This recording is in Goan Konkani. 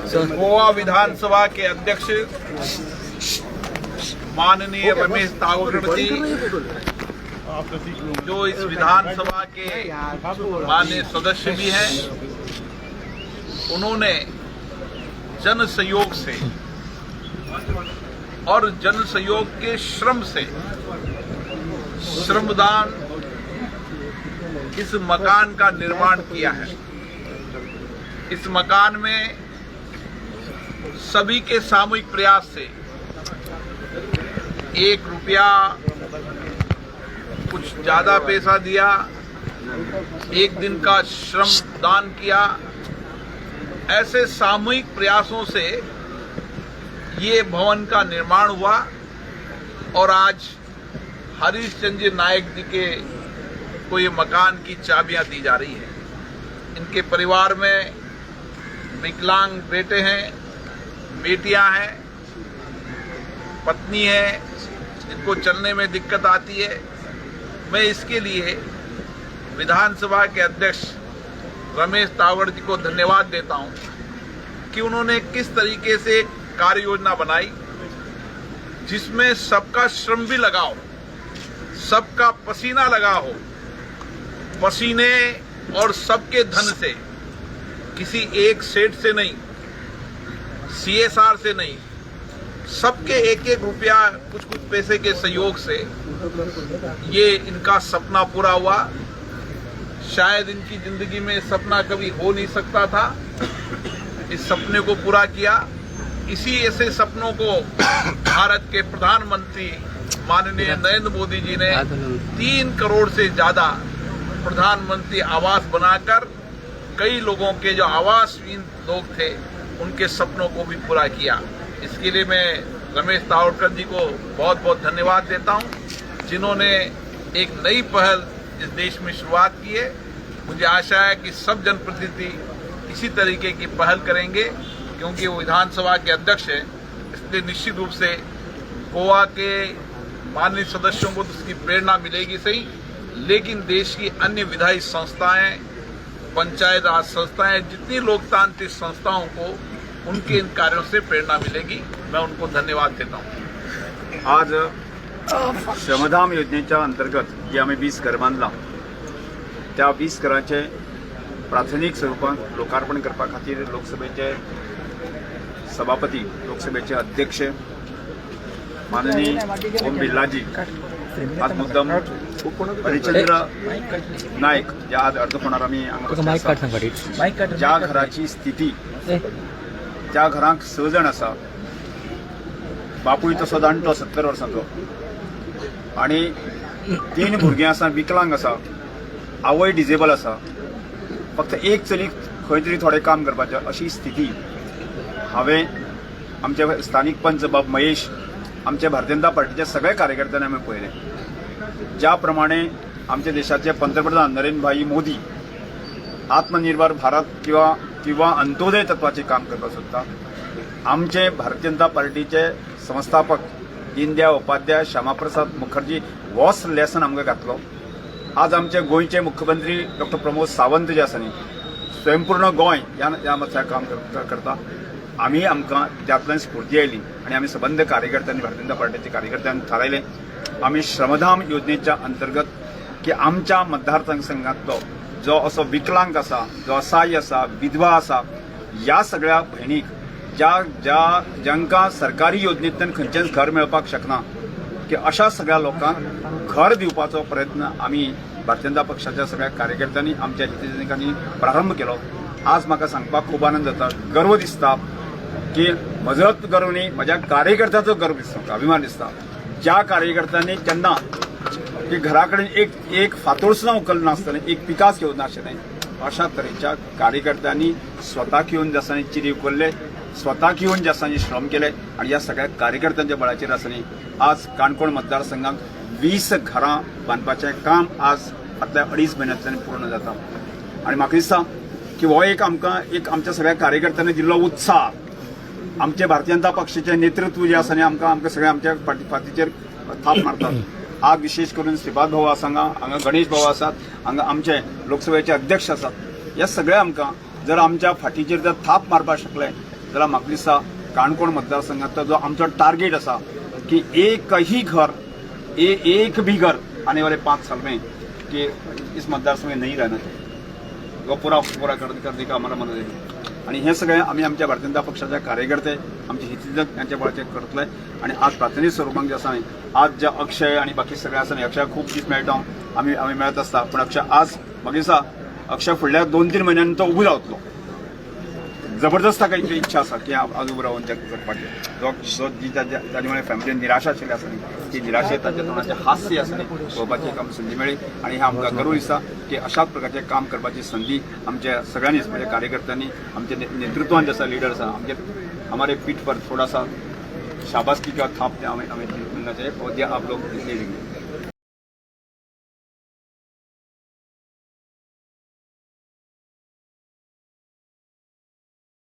गोवा विधानसभा के अध्यक्ष माननीय रमेश तावड़कर जी, जो इस विधानसभा के माननीय सदस्य भी हैं, उन्होंने जन सहयोग से और जन सहयोग के श्रम से श्रमदान इस मकान का निर्माण किया है। इस मकान में सभी के सामूहिक प्रयास से 1 रुपया कुछ ज्यादा पैसा दिया, एक दिन का श्रम दान किया, ऐसे सामूहिक प्रयासों से ये भवन का निर्माण हुआ और आज हरीश चंद्र नायक जी के को ये मकान की चाबियां दी जा रही है। इनके परिवार में विकलांग बेटे हैं, बेटियां हैं, पत्नी है, जिनको चलने में दिक्कत आती है। मैं इसके लिए विधानसभा के अध्यक्ष रमेश तावड़ जी को धन्यवाद देता हूं कि उन्होंने किस तरीके से एक कार्य योजना बनाई, जिसमें सबका श्रम भी लगा हो, सबका पसीना लगा हो। पसीने और सबके धन से, किसी एक सेठ से नहीं, सीएसआर से नहीं, सबके एक एक रुपया, कुछ कुछ पैसे के सहयोग से ये इनका सपना पूरा हुआ। शायद इनकी जिंदगी में सपना कभी हो नहीं सकता था। इस सपने को पूरा किया। इसी ऐसे सपनों को भारत के प्रधानमंत्री माननीय नरेंद्र मोदी जी ने 3 करोड़ से ज्यादा प्रधानमंत्री आवास बनाकर कई लोगों के, जो आवासहीन लोग थे, उनके सपनों को भी पूरा किया। इसके लिए मैं रमेश तावड़कर जी को बहुत बहुत धन्यवाद देता हूं, जिन्होंने एक नई पहल इस देश में शुरुआत की है। मुझे आशा है कि सब जनप्रतिनिधि इसी तरीके की पहल करेंगे, क्योंकि वो विधानसभा के अध्यक्ष हैं, इसलिए निश्चित रूप से गोवा के माननीय सदस्यों को तो उसकी प्रेरणा मिलेगी सही, लेकिन देश की अन्य विधायी संस्थाएं, पंचायत राज संस्थाएं, जितनी लोकतांत्रिक संस्थाओं को उनके इन कार्यों से प्रेरणा मिलेगी। मैं उनको धन्यवाद देता हूं। आज श्रमधाम योजनेच्या अंतर्गत जे आमी 20 घर बांदलां, त्या 20 घरांचे प्राथमीक स्वरुपांत लोकार्पण करपा खातीर लोकसभेचे सभापती, लोकसभेचे अध्यक्ष माननीय ओम बिर्लाजी आज मुद्दम हरिश्चंद्र नायक जे आज अर्द फोंडार आमी हांगा मायक काड आसा. सांग फाटीं. ज्या घराची स्थिती, त्या घरांक स जाण आसा, बापूय तसो जाणटो 70 वर्सांचो आणि तीन भुरगीं आसा, विकलांग आसा, आवय डिजेबल आसा, फक्त एक चली खंय तरी थोडें काम करपाचें, अशी स्थिती हांवें आमचे स्थानीक पंच बाब महेश, आमचे भारतीय जनता पार्टीचे सगळे कार्यकर्त्यांनी आमी पळयलें। ज्या प्रमाणे आमच्या देशाचे पंतप्रधान नरेंद्र भाई मोदी आत्मनिर्भर भारत किंवा किंवा अंत्योदय तत्वाचे काम करपाक सोदता, आमचे भारतीय जनता पार्टीचे संस्थापक दीनदयाळ उपाध्याय, श्यामाप्रसाद मुखर्जी होच लेसन आमकां घातलो। आज आमचे गोंयचे मुख्यमंत्री डॉक्टर प्रमोद सावंत जे आसा न्ही, स्वयंपूर्ण गोंय ह्या ह्या मत्स्याक काम करता। आमी आमकां त्यातल्यान स्फूर्ती आयली आनी आमी सबंद कार्यकर्त्यांनी, भारतीय जनता पार्टीचे कार्यकर्त्यांनी थारायलें, आमी श्रमधाम योजनेच्या अंतर्गत की आमच्या मतदारसंघातलो जो असो विकलांग आसा, जो असहाय्य आसा, विधवा आसा, ह्या सगळ्या भयणीक, ज्या ज्या जांकां सरकारी योजनेंतल्यान खंयचेंच घर मेळपाक शकना, की अशा सगळ्या लोकांक घर दिवपाचो प्रयत्न आमी भारतीय जनता पक्षाच्या सगळ्या कार्यकर्त्यांनी, आमच्या हितचिंतकांनी प्रारंभ केलो। आज म्हाका सांगपाक खूब आनंद जाता, गर्व दिसता की म्हजोच गर्व न्ही, म्हज्या कार्यकर्त्याचो गर्व दिसता म्हाका, अभिमान दिसता, ज्या कार्यकर्त्यांनी केन्ना की घरा कडेन एक एक फातोर सुद्दां उखल नासतना, एक पिकास घेवन नाशिल्लें, अशा तरेच्या कार्यकर्त्यांनी स्वताक येवन जासांनी चिरी उखल्ले, स्वताक येवन जासांनी श्रम केले आनी ह्या सगळ्या कार्यकर्त्यांच्या बळाचेर आसा आज काणकोण मतदारसंघाक 20 घरां बांदपाचें काम आज फाटल्या अडीच म्हयन्यांतल्यान पूर्ण जाता। आनी म्हाका दिसता की हो एक आमकां एक आमच्या सगळ्या कार्यकर्त्यांनी दिल्लो उत्साह, आमचे भारतीय जनता पक्षाचे नेतृत्व जे आसा न्ही, आमकां आमकां सगळे आमच्या फाटीचेर थाप मारतात। आज विशेष करून श्रीपाद भाऊ आसा हांगा, हांगा गणेश भाऊ आसात, हांगा आमचे लोकसभेचे अध्यक्ष आसात। हे सगळे आमकां जर आमच्या फाटीचेर जर थाप मारपाक शकले जाल्यार म्हाका दिसता काणकोण मतदारसंघांतलो जो आमचो टार्गेट आसा की एकही घर, एक भी घर आने वाले 5 साल में कि इस मतदारसंघ में नहीं रहना चाहिए, वो पुरा पुरा करने का आम्हाला मदत आहे. आणि हे सगळें आमी आमच्या भारतीय जनता पक्षाच्या कार्यकर्ते, आमचे हितचिंतक यांच्या बळाचेर करतले. आणि आज प्रातिनिधीक स्वरुपान जे आसा न्ही, आज जे अक्षय आणि बाकी सगळे आसा न्ही, अक्षय खूब दीस मेळटा, आमी आमी मेळत आसता, पूण अक्षय आज म्हाका दिसता अक्षय फुडल्या 2-3 म्हयन्यांनी तो उबो रावतलो. जबरदस्त ताका इतली इच्छा आसा की आज उबो रावन जगपाची. जो जो जी ताजे मुळे फॅमिलीन निराशा आशिल्ली आसा न्ही, ती निराशे ताच्या तोंडाचें हास्य आसा न्ही पळोवपाची एक आमकां संदी मेळ्ळी. आनी हें आमकां गर्व दिसता की अशाच प्रकारचें काम करपाची संदी आमच्या सगळ्यांनीच, म्हणजे कार्यकर्त्यांनी, आमच्या नेतृत्वान जे आसा, लिडर आसा आमचे, हमारे पीठ पर थोड़ा सा शाबाशी का थाप हमें हमें मिलना चाहिए और ये आप लोग दे देंगे.